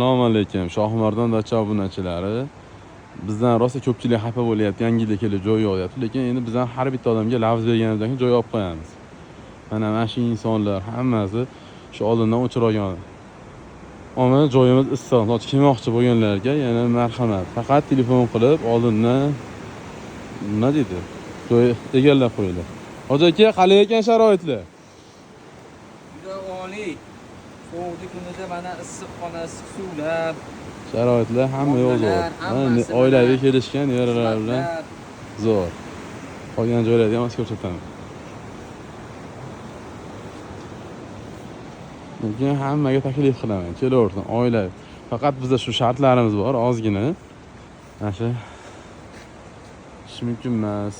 Assalomu alaykum, Shohimardon dacha obunachilari. Bizdan rosa ko'pchilik xafa bo'lyapti, yangi yilda kelib joy yo'q deyapti, lekin endi bizdan har bitta odamga lafz berganimizdan keyin joy olib qo'yamiz. Mana shu insonlar hammasi shu oldindan o'chirolgan. Ammo joyimiz issiq, soch kelmoqchi bo'lganlarga yana marhamat. Faqat telefon qilib oldindan nima deydi? Joy egallab qo'yinglar. Hoji aka, qalay ekan sharoitlar? Juda oliy. Sovuqni kunida mana issiqxona, issiq suvlar, Sharoitlar hamma yo'q zo'r. Xonalar, hammasi Oilaviy mana kelishgan nevaralar bilan xizmatlar. Zo'r. Qolgan joylarni ham ko'rsataman. Lekin hammaga taklif qilaman, kelaversin, oila. Faqat bizda shu shartlarimiz bor, ozgina. Mana shu ish mumkin emas.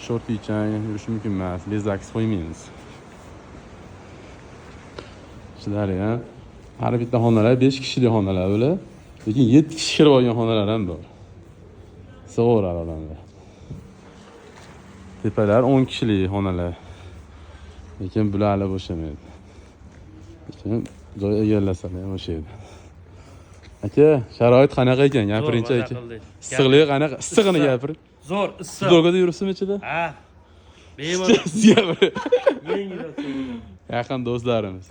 Short yechang yurish mumkin emas, bezaks qo'ymaymiz. Shular ham har bitta xonalar 5 kishilik xonalar bular. Lekin 7 kishi kirib olgan xonalar ham bor. Sig'averadi odamlar. Tepalar 10 kishilik xonalar. Lekin bular hali bo'shamaydi. Lekin joy egallasalar ham bo'shaydi. Aka, sharoit qanaqa ekan? Gapiringchi aka. Issiqligi qanaqa? Issig'ini gapiring. Zo'r, issiq. Futbolkada yuribsizmi ichida? Ha. Bemalol. Siz gapiring. Yengil o'tib. Yaqin do'stlarimiz.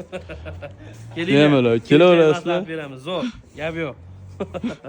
Kelinglar. Bemalol, kelaverasizlar. Beramiz, zo'r. Gap yo'q.